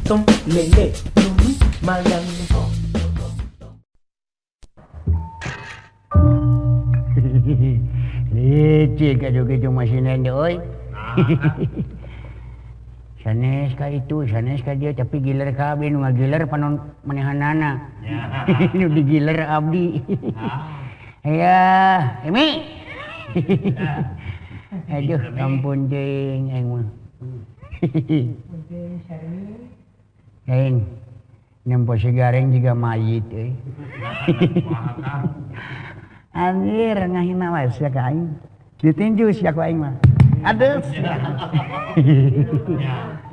Tom lele lulu malang. Licik aduh gitu masinan deh oi. Sanes ka itu, sanes ka dia, tapi giler ka abdi nu ngagiler panon manehanana. Nu digiler abdi. Ya, Emi. Aduh, ampun jeung aing mah. Aing nempo si gareng juga mayit euy. Anjir ngahina wae sia ka aing. Ditinju sia ku aing mah. Aduh.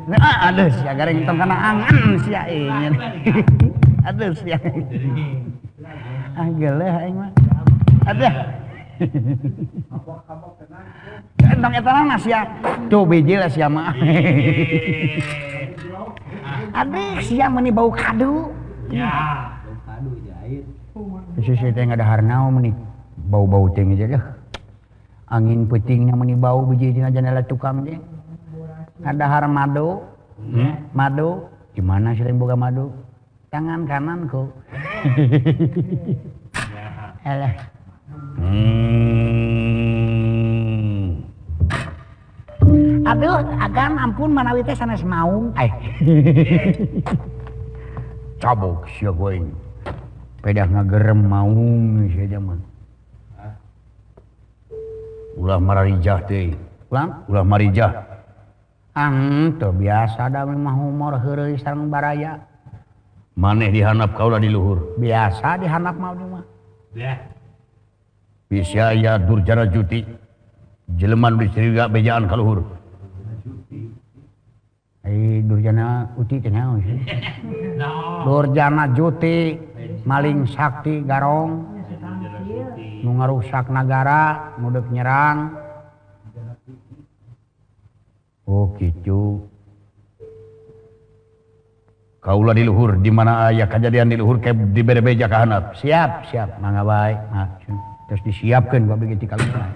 Nah, aduh sia gareng tong kana angan sia euy. Aduh sia. Ah geuleuh aing mah. Aduh. Entong eta mah sia. Tuh bijil sia mah. Aduh sia meuni bau kadu. Ya, bau kadu jahit. Sisi teh ngadahar naon meuni bau-bau teh aja dah. Angin peutingna meuni bau biji tina jandela tukang teh. Ngadahar madu. Madu. Gimana sih boga madu? Tangan kananku. Alah. Aduh, agan ampun manawi teh sanes maung. Cabok sia going. Pedah ngagerem maung sia mah. Ulah marijah teh. Ulah? Ulah marijah. Teu biasa da mah humor heureuy sareng baraya. Maneh dihanap kaula di luhur. Biasa dihanap mah mah. Ya. Bisa aya Durjana Juti. Jelema nu dicuriga bejaan ka luhur. Durjana Uti teh naon sih? Durjana Juti maling sakti garong. Nu ngarusak nagara, nu deuk nyerang. Oh gitu. Kaula di luhur, di mana aya kajadian di luhur kayak dibere beja ka handap. Siap, siap, mangga bae. Terus disiapkeun ku abdi ge ti kaluar.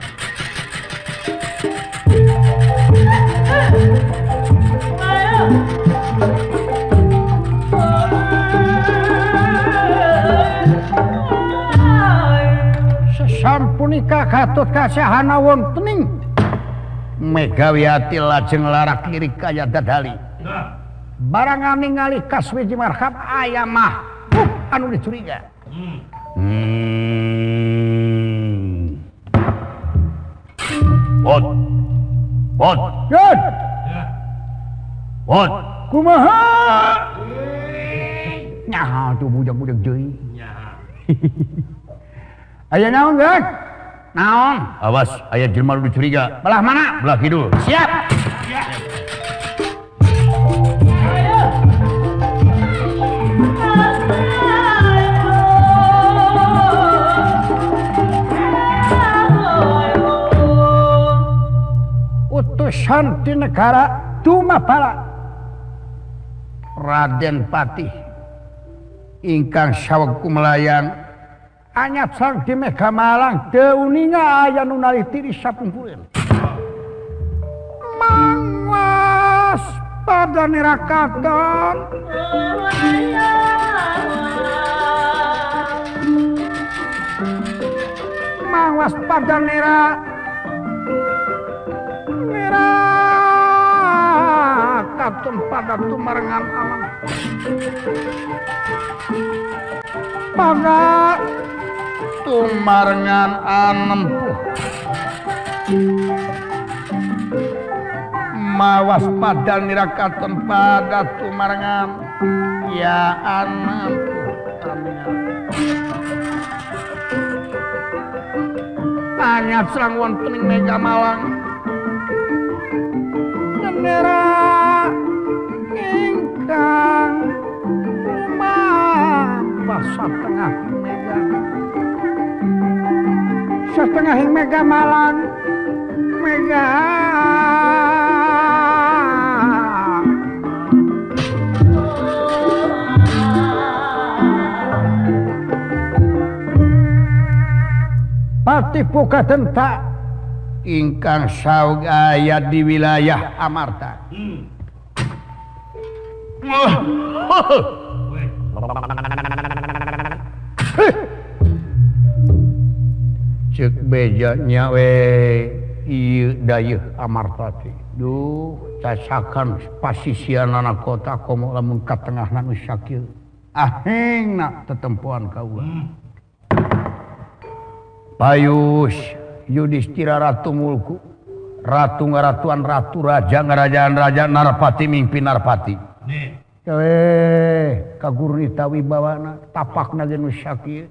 Sasampunika katut kasahana wontening Megawati lajeng larak kiri kaya dadali. Barangan ningali kaswiji marhab aya mah anu dicuriga. Pot. Pot. Yun. Pot. Kumaha? Nyaha tuh budak-budak deui. Aya naon, Gang? Naon? Awas, aya jelema nu dicuriga. Belah mana? Belah kidul. Siap. Utusan di negara Dumapala Raden Patih ingkang saweg kumelayang anyap sareng di Mega Malang teu uninga aya nu nalih tiri sapungkureun. Mangwas pada nerakaton Mangwas pada nerakaton pada tumarengan alam pada tumarengan anempuh mawas pada nirakaton pada tumarengan ya anempuh anyap serang wonten ing Mega Malang nera ingkang lumampah satengah mega setengah ing Mega Malang Mega Pati puka tentak ingkang saug aya di wilayah Amarta. Cek bejanya we ieu dayeuh Amarta teh. Duh, cacakan pasisianana kota komo lamun ka tengahna nu sakieu. Ahengna tetempoan kaula. Payus Yudhistira Ratu Mulku, Ratu ngaratuan ratu, raja ngarajaan raja, narpati mingpin narpati. Kagurnita wibawana tapakna ge nu sakieu.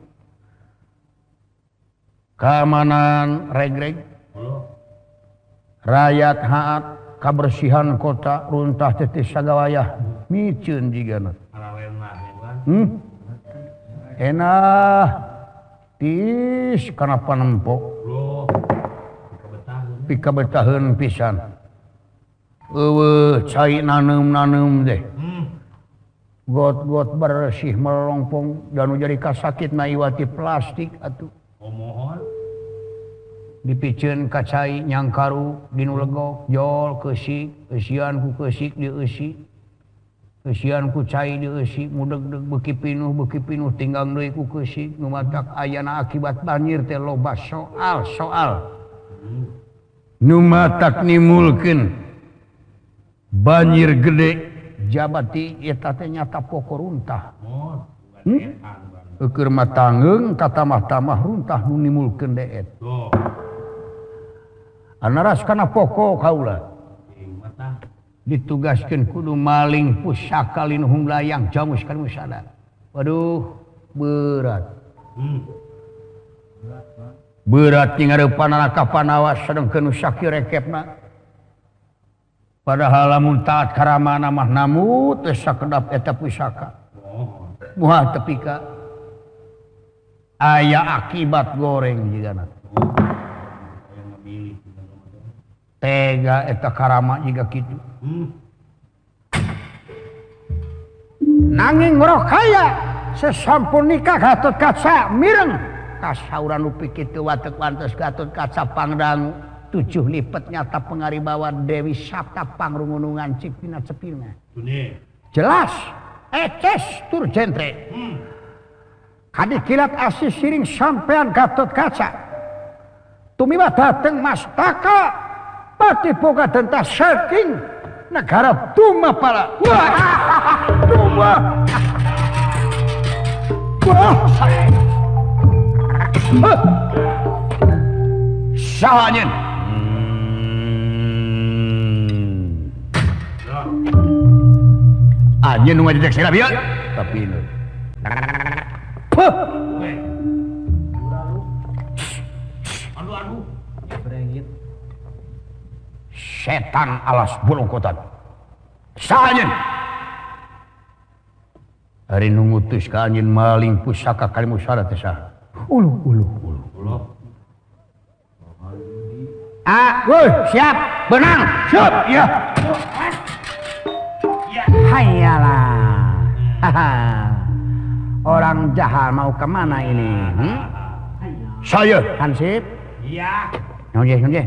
Keamanan regreg, rakyat haat, kabersihan kota runtah tetes sagawayah miceun jigana. Enah tis kana panempo pikabetaheun pisan. Eueuh cai naneum-naneum deh. Got-got bersih melongpong dan jadi kasakit na iwati plastik atuh. Dipiceun ka cai nyangkaru dinu legok jol keusik eusian ku keusik dieusi eusian ku cai dieusi mudegdeg beuki pinuh tinggang deui ku keusik nu matak ayana akibat banjir teh loba soal-soal nu matak nimulkeun banjir gede jabati eta teh nyata pokok runtah. Eukeun mah tanggeung katamah-tamah runtah nu nimulkeun deet. Anaras kana pokok kaula ditugaskeun kudu maling pusaka linuhung layang jamus kana musada. Waduh, berat. Berat ngareupana ka panawas sedengkeun nu sakieu rekepna. Padahal lamun taat karamana mah namu teu sakedap eta pusaka. Moal tepi ka aya akibat goreng jigana. Tega eta karama jiga kitu. Nanging Rokaya sesampun nikah Gatot Kaca mireng kasauran nu kitu watek wantos Gatot Kaca pangdangu 7 lipet nyata pengaribawa Dewi Sapta pangrungunungan cipina cepina. Jelas eces tur jentre. Kadikilat asih siring sampean Gatot Kaca. Tumiba dateng Mastaka pati boga dentah saking negara Tumapala. Wah, Tuma. Wah. Saha anjeun? Anjeun nu ngajejek sira bieu? Tapi nu. Aduh, brengit. Setan alas bulungkutan. Saha anjeun? Ari nu ngutus ka anjeun maling pusaka Kalimusara teh saha? Uluh uluh uluh. Uluh. Ah, woi, siap, benang, siap, ya. Hayalah. Orang jahat mau kemana ini? Saya. Hansip? Iya. Nyong je.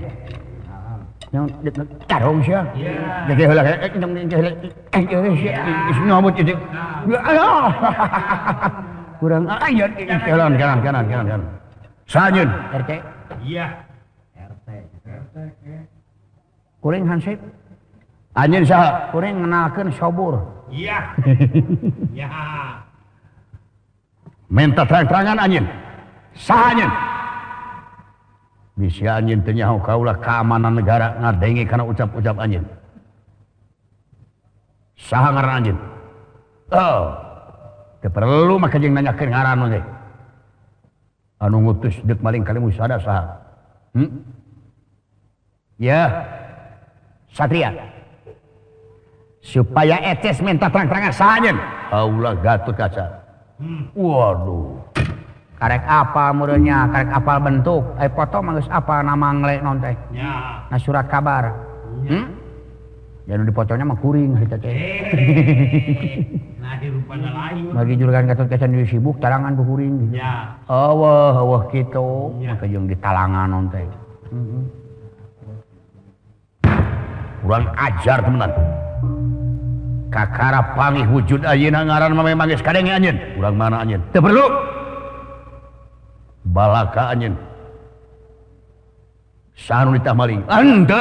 Nyong tarung sia. Jadi heula nyong heula nyobot itu. Kurang aya jalan kanan kanan kanan. Sanyeun RT. Iya. RT. Kuring Hansip. Anjeun saha? Kuring ngenalkeun sobur. Iya. Ya. Minta terang-terangan anjeun. Saha anjeun? Bisi anjeun teu nyaho kaula keamanan negara ngadenge kana ucap-ucap anjeun. Saha ngaran anjeun? Oh. Teu perlu maka jeung nanyakeun ngaran teh. Anu ngutus deuk maling Kalimusada saha? Ya. Satria. Supaya eces minta terang-terangan saha anjeun? Kaula Gatot Kaca. Waduh. Karek apa murenya, karek apal bentuk, foto mah geus apa nama ngle non teh. Nya. Na surat kabar. Ya nu dipotonya mah kuring harita teh. Nah rupana lain. Bagi juragan Gatot Kaca nu sibuk talangan ku kuring. Nya. Eueuh eueuh kitu, maka jeung ditalangan non teh. Kurang ajar temenan. Kakara pangih wujud ayeuna ngaran mah memang geus kadenge anjeun. Urang mana anjeun? Teu perlu. Balaka anjeun. Saha nu ditah maling? Henteu.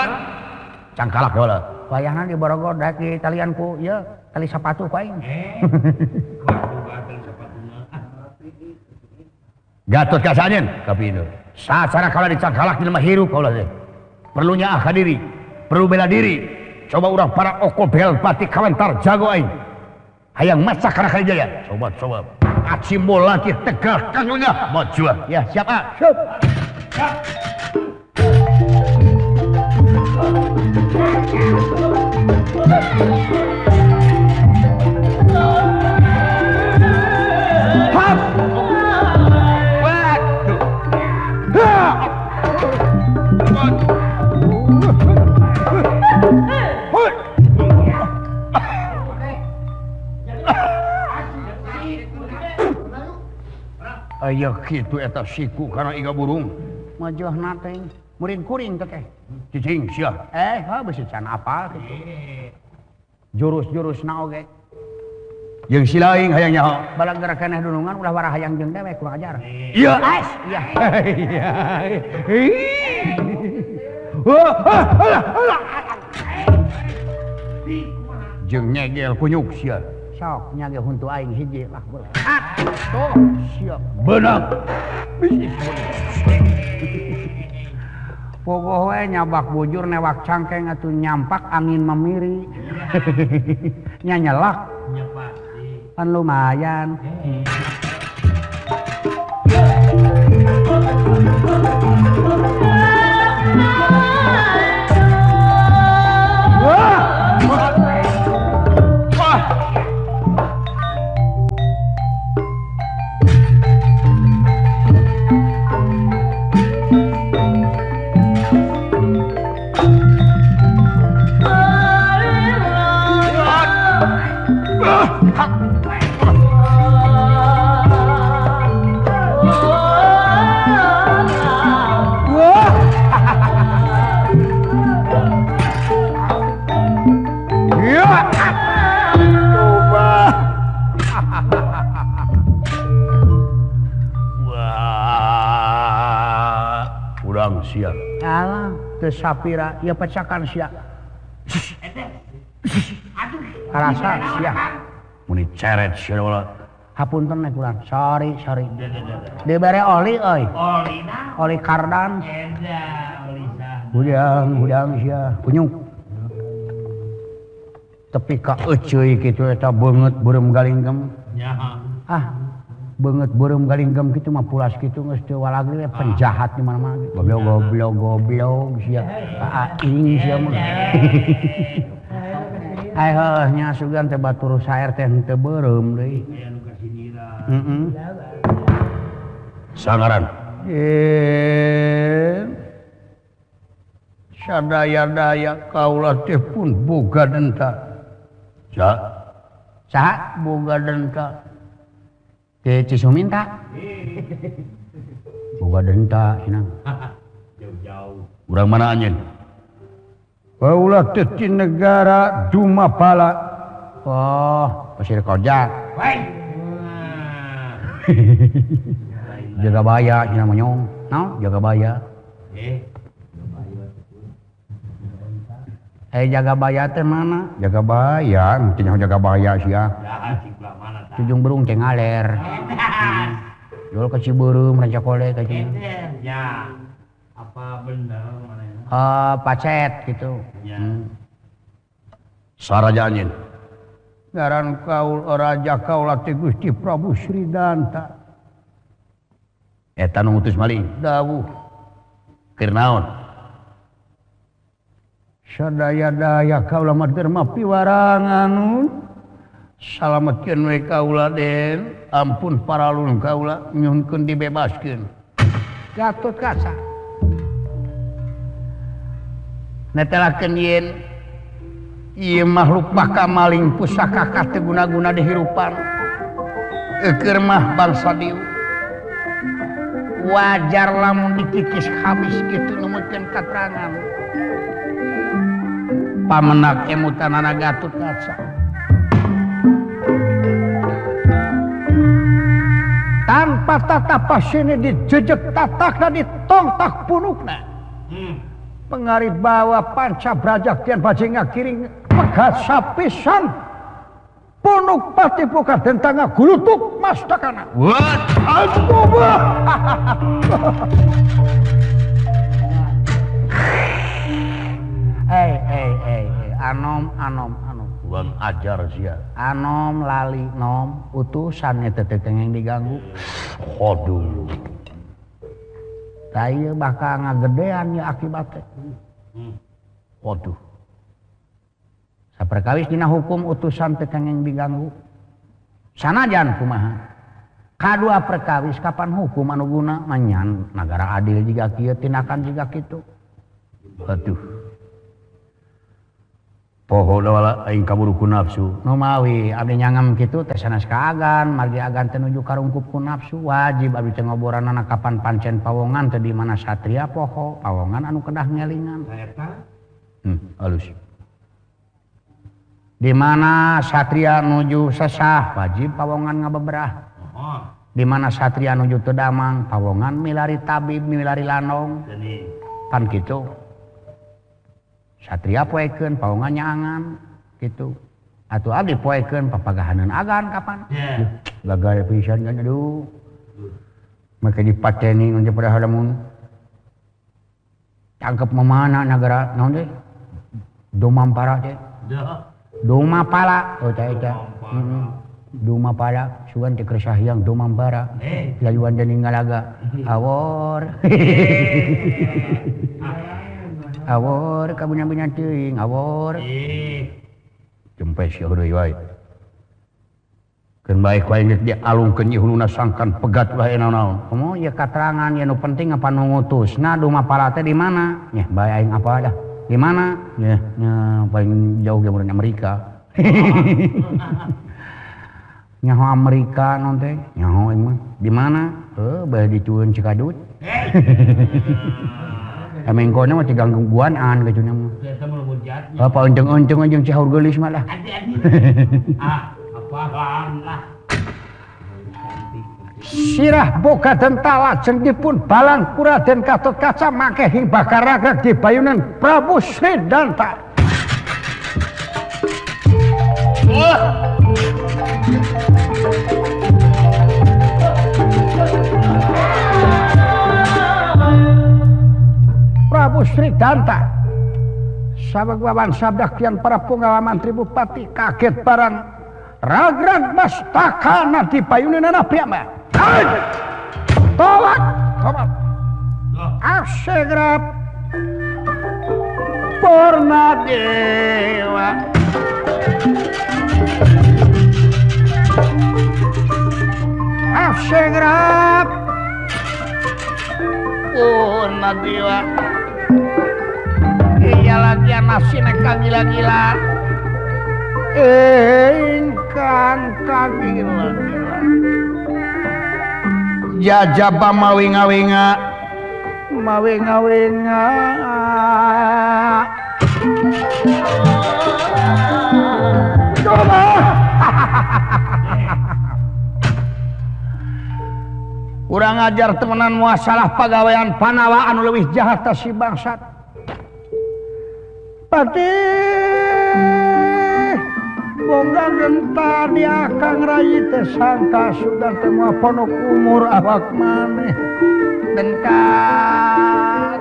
Cangkalak heula. Wayahna di Bogor daek di talian ku ieu tali sapatu ku aing. Gatot Kaca anjeun kapinu. Sacara kaula dicangkalak di mah hirup kaula teh. Perlunya akha diri, perlu bela diri. Coba urang para oko bel pati kawentar jago aing. Hayang masak kana Kalijaya. Coba coba. Aci lagi tegal kang lengah maju. Ya, siap ah. Siap. Hap. Waduh. Aya kitu eta siku kana iga burung. Majuhna teh murid kuring teh. Cicing sia. Heuh beusi can apal kitu. Jurus-jurusna oge. Jeung si laing hayang nyaho. Balager keneh dunungan ulah warah hayang jeung dewek kurang ajar. Iya. Ais, iya. Jeung nyegel kunyuk sia. Sok nya ge huntu aing hiji lah boleh. Ah, tuh siap. Beunang. Pogoh we nyabak bujur newak cangkeng atuh nyampak angin memiri. Nya nyelak. Nya pasti. Pan lumayan. Wah. Wah. Urang sia. Alah, teu sapira ieu pecakan sia. Karasa sia. Muni ceret sia ulah. Hapunten nih kurang. Sorry, sorry. Dibere oli euy. Oli na. Oli kardan. Eda, oli sah. Hudang, hudang sia. Kunyuk. Tepi ka euceuy kitu eta beungeut beureum galinggem. Nya. Ah, beungeut beureum galinggem kitu mah pulas kitu geus teu walagri we penjahat di mana-mana. Goblok goblok goblok sia. Ka aing sia mah. Ai heuh nya sugan teh batur saer teh henteu beureum deui. Aya nu kasindiran. Heeh. Sangaran. Sadaya-daya kaula teh pun boga denta. Sa? Saha boga denta? Teh Cisuminta. Boga denta cenah. Jauh-jauh. Urang mana anjeun? Kaula teh ti negara Dumapala. Oh, Pasir Koja. Woi. Jagabaya cenah monyong. Naon? Jagabaya. Jagabaya teh mana? Jagabaya, teu nyaho Jagabaya sia. Tujung Berung teh ngaler. Jual ke Cibeureum Rancakole ka dieu. Ya. Apa bener manehna? Pacet gitu. Ya. Saraja anjeun. Ngaran kaul raja kaula teh Gusti Prabu Sridanta. Eta nu ngutus maling. Dawuh. Keur naon? Sadaya-daya kaula mah derma piwarangan. Salametkeun we kaula Den, ampun paralun kaula nyuhunkeun dibebaskeun. Gatot Kaca. Netelakeun yen ieu makhluk bakal maling pusaka ka teu guna-guna di hirupan. Eukeun mah bangsa dieu. Wajar lamun dikikis habis kitu numutkeun katerangan. Pamenak emutanana Gatot Kaca. Tanpa tata pasini dijejek tatakna ditongtak punukna. Pengari bawa panca brajak tian baje ngakiring pegat sapisan punuk pati buka dentanga gulutuk mastakana. What? Aduh. Hey, hey, hey, anom, anom, anom. Kurang ajar sia. Anom lali nom utusan eta teh yang diganggu. Aduh. Tah ieu bakal ngagedean ya akibatnya. Waduh. Saperkawis dina hukum utusan teh kenging diganggu. Sanajan kumaha? Kadua perkawis kapan hukum anu guna manyan nagara adil jiga kieu tindakan jiga kitu. Aduh. Poho wala aing kaburu ku nafsu. Nu mawi abdi nyangem kitu teh sanes kaagan, margi agan teh nuju karungkup ku nafsu wajib abdi teh ngoboranana kapan pancen pawongan teh di mana satria poho, pawongan anu kedah ngelingan. Eta? Halus. Di mana satria nuju sesah wajib pawongan ngabeberah. Di mana satria nuju teu damang pawongan milari tabib milari lanong. Pan kitu. Satria poekeun pawongan nyaangan kitu. Atuh abdi poekeun papagahaneun agan kapan. Gagal pisan kan aduh. Make dipateni ngan pada halamun. Tangkep memana nagara naon teh? Domampara teh. Dumapala, oh teh eta. Dumapala, sugan teh keur sahyang Dumampara. Layuan dening ngalaga. Awor. Awor kabina-bina teuing, awor. Jempe sia heureuy wae. Keun bae ku aing geus dialungkeun ieu huluna sangkan pegat ulah aya naon-naon. Komo ieu katerangan ieu nu penting apa nu ngutusna Dumapala teh di mana? Nyeh bae aing apa dah. Di mana? Nyeh, paling jauh ge mun Amerika. Nyaho Amerika naon teh? Nyaho aing mah. Di mana? Heuh, bae dicueun Cikadut. Emengkona mah digangguan an kitu nya mah. Eta mah lamun jahatnya. Apa enceng-enceng jeung Cihaur Geulis mah lah. Ah, apaan lah. Sirah boga dentala jeung dipun balang ku Raden Gatotkaca mangke hing bakar ragrag di bayunan Prabu Sridanta. Prabu Sridanta sabagwawan sabda kian para punggawa mantri bupati kaget barang ragrag mastakana di bayunan piyambak. Tolak, tolak. Asegrap Purna Dewa. Asegrap Purna Dewa. Iya lagi nasi neka gila-gila. Ingkang kagila-gila. Jajaba mawinga-winga mawinga-winga coba urang ajar temenan muasalah pagawean Panawa anu leuwih jahat ta si bangsat patih boga genta di akang rayi teh sangka sudah teh moal ponok umur awak maneh dengkat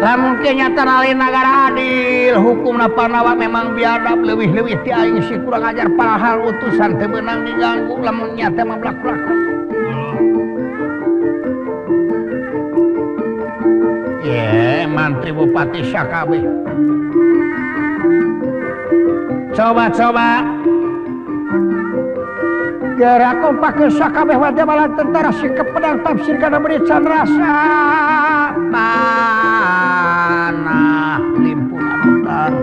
lamun nyata nalin nagara adil hukumna Panawa memang biadab leuwih-leuwih ti aing si kurang ajar padahal utusan teu meunang diganggu lamun nyata mah blak-blakan. Ye, mantri bupati sakabeh. Coba-coba. Gerak kompak ke sakabeh wajah malah tentara si kepedang tafsir kana beri rasa. Panah limpung amutan.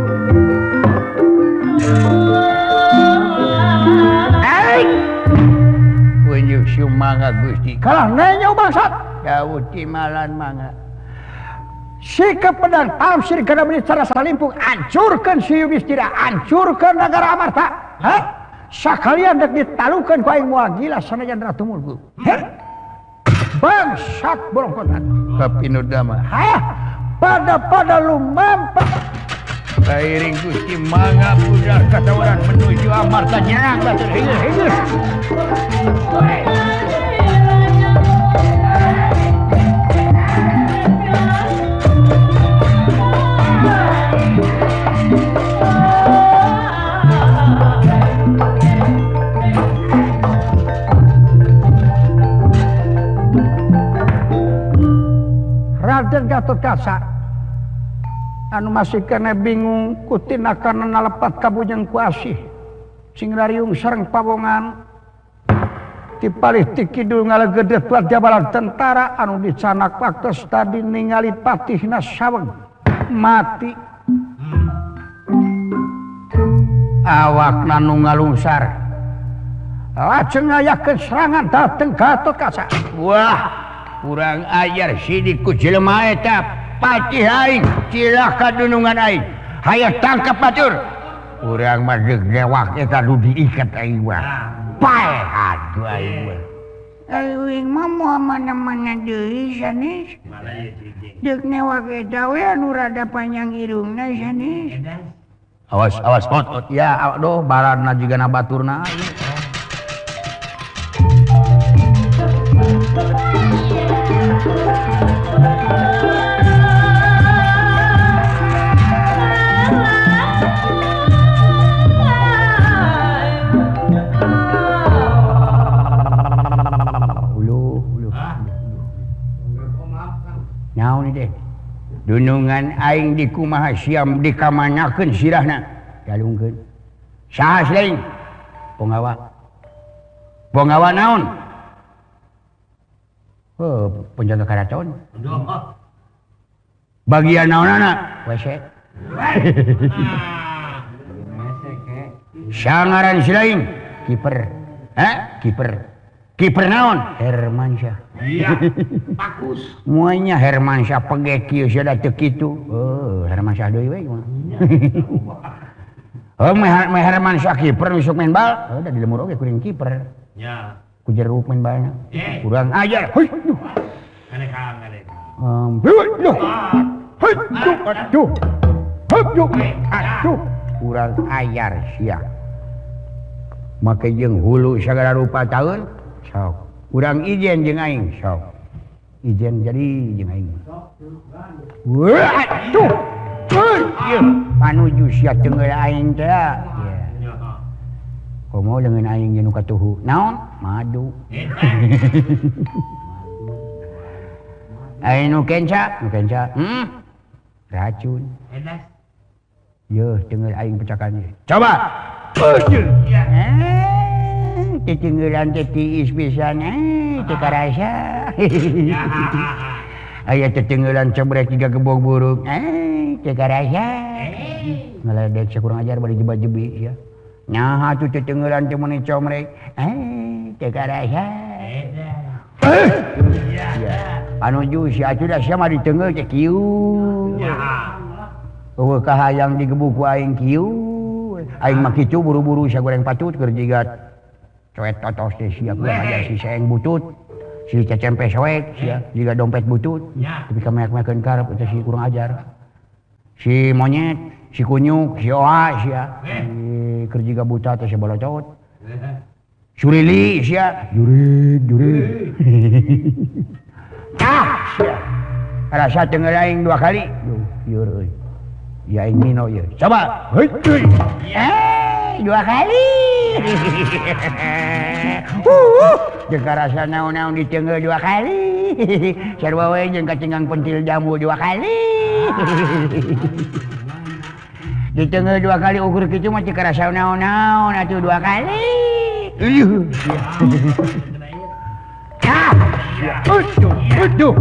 Eh! Unjuk sumangga Gusti. Kalah nenyo bangsat. Dawud timalan mangga. Sikap pedang tamsir kana beli cara salimpung hancurkan si Yudhistira, hancurkan negara Amarta. Hah? Sakalian dek ditalukeun ku aing moal gila sanajan Ratu Mulku. Heh? Bangsat bolongkotan. Kapinudama. Hah? Pada lumampa Sairing Gusti mangga budal katawaran menuju Amarta nyerang batur hingga. Raden Gatotkaca anu masih kena bingung kutina karena nalepat kabujeng kuasih sing rariung sareng pawongan tipalih ti kidul ngalegedet jabalan tentara anu dicanak waktos tadi ningali patihna saweng mati awakna nu ngalungsar lajeng ngayakeun serangan dateng Gatotkaca. Wah, kurang ajar sidik ku jelema eta patih aing cilaka dunungan aing hayang tangkap batur urang mah deuk dewak eta nu diikat aing mah paeh aduh aing mah aing mah moal mana-mana deui sanes deuk newak eta we anu rada panjang irungna sanes. Awas awas pot ya aduh baradna jiga na baturna. Naon deh dunungan aing di kumaha siam dikamanakeun sirahna jalungkeun saha lain ponggawa ponggawa naon oh penjaga karaton bagian naonana WC sangaran si lain kiper ha kiper kiper naon Hermansyah. Iya, bagus. Muanya Hermansyah pegek kieu sia da teu kitu. Oh, Hermansyah deui we mah. Oh, meh Hermansyah kiper nu sok main bal. Oh, da di lemur oge kuring kiper. Nya. Ku jeruk main balna. Kurang ajar. Heuy. Nganekang, nganekang. Heuy, aduh. Heuy, aduh. Kurang ajar sia. Make jeung hulu sagala rupa taun. Sok urang ijen jeung aing sok ijen jadi jeung aing. Wah aduh heuy panuju sia tengeul aing teh ya komo leungeun aing jeung nu katuhu naon madu aing nu kenca racun yeuh tengeul aing pecakan coba tetenggelan teh tiis pisan teu karasa. Aya tetenggelan cebrek tiga gebog buruk teu karasa. Ngaledek sakurang ajar bari jeba-jebi ya. Nyaha tuh tetenggelan teh meuni comrek teu karasa. Panuju si atuh da sia mah ditengeul teh kieu. Eueuh kahayang digebuk ku aing kieu. Aing mah kitu buru-buru sagoreng patut keur jiga coet totos teh sia kurang ajar si seeng butut si cecempe soek sia jiga dompet butut tapi kameak-meakeun karep eta si kurang ajar si monyet si kunyuk si oa sia keur jiga buta teh si bolocot surili sia jurig jurig ah sia rasa tengeul aing dua kali duh ieur euy ya aing mino ieu coba heuy dua kali. Jeung karasa naon-naon ditengeul dua kali. Sarua we jeung kacenggang pentil jambu dua kali. Ditengeul dua kali ukur kitu mah teu karasa naon-naon atuh dua kali. Aduh, aduh.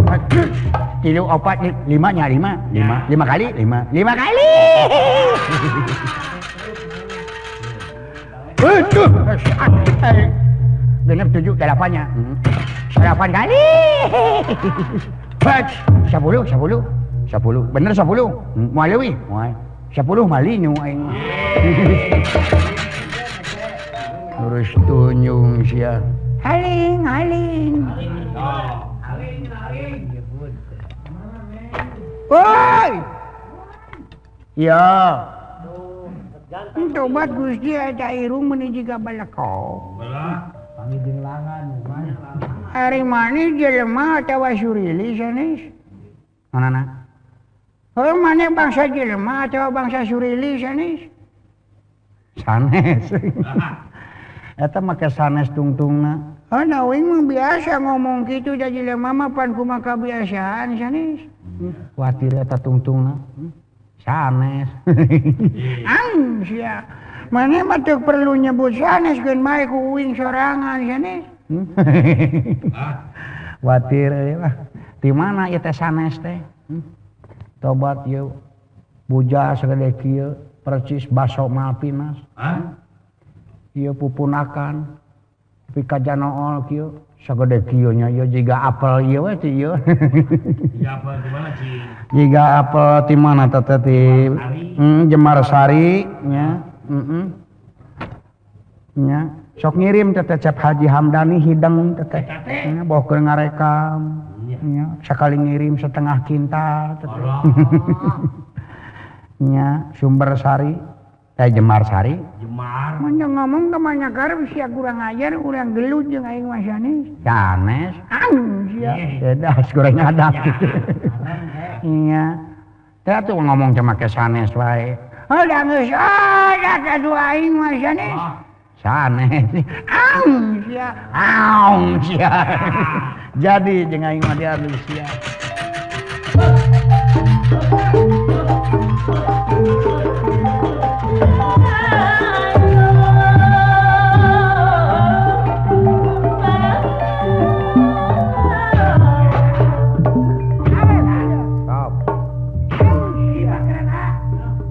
Tilu opat lima nya lima, lima, lima kali, lima, lima kali. Aduh, genep 7 delapannya. 8 kali. 10, 10. 10 bener 10 moal leuwih moal 10 malinyu aing mah. Terus tunjung sia. Haling haling. Haling haling. Woi. Ya. Tobat Gusti eta irung meuni jiga balekok. Belah. Ari maneh jelema atawa surili sanes? Manana? Heuh maneh bangsa jelema atawa bangsa surili sanes? Sanes. Eta make sanes tungtungna. Heuh da uing mah biasa ngomong kitu da jelema mah pan kumaha kabiasaan sanes. Kuatir eta tungtungna. Sanes. Ang sia. Maneh mah teu perlu nyebut sanes keun mae ku uing sorangan sanes. Kuatir euy lah. Di mana ieu teh sanes teh? Tobat ieu buja sagede kieu percis baso Malpinas. Ieu pupunakan pika janool kieu sagede kieu nya ieu jiga apel ieu we ti ieu. Jiga apel di mana cing? Jiga apel ti mana teh ti Jemarsari nya. Nya sok ngirim teh Cep Haji Hamdani hideng teh nya boh keur ngarekam nya sakali ngirim setengah kintal teh. Nya Sumber Sari teh Jemarsari. Jemar. Mun ngomong ka mana karep sia kurang ajar urang gelut jeung aing mah sanes. Sanes. Ang sia. Edas kurang adab. Nya. Teh atuh ngomong teh make sanes wae. Oh, da geus ah da dua aing mah sanes. Sanes. Ang sia. Aung sia. Jadi jeung aing mah diadu sia.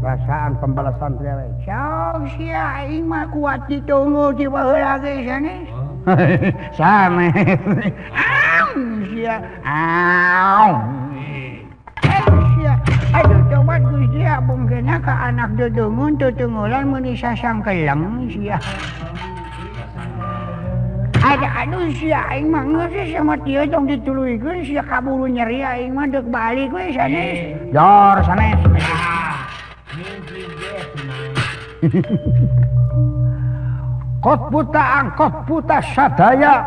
Perasaan pembalasan dewek. Sok sia aing mah kuat ditunggu di baheula ge sanes. Sanes. Aung sia. Aung. Sia. Aduh tobat Gusti abungkeuna ka anak dodongun tutunggulan meuni sasangkeleng sia. Ada aduh sia aing mah geus sama tieu tong dituluykeun sia kaburu nyeri aing mah deuk balik we sanes. Jor sanes. Kot buta angkot buta sadaya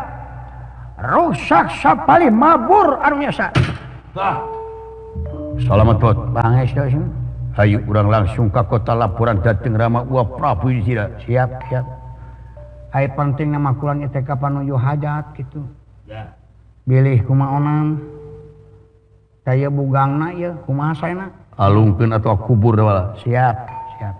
rusak sapalih mabur anu biasa. Salamat bot. Pangestu. Hayu urang langsung ka kota laporan dateng Rama Uwa Prabu Yudhistira. Siap, siap. Ai penting nama kulan ieu teh ka panuju hajat kitu. Ya. Bilih kumaha onan. Taya bugangna ieu kumaha saena? Alungkeun atuh kubur wala. Siap, siap.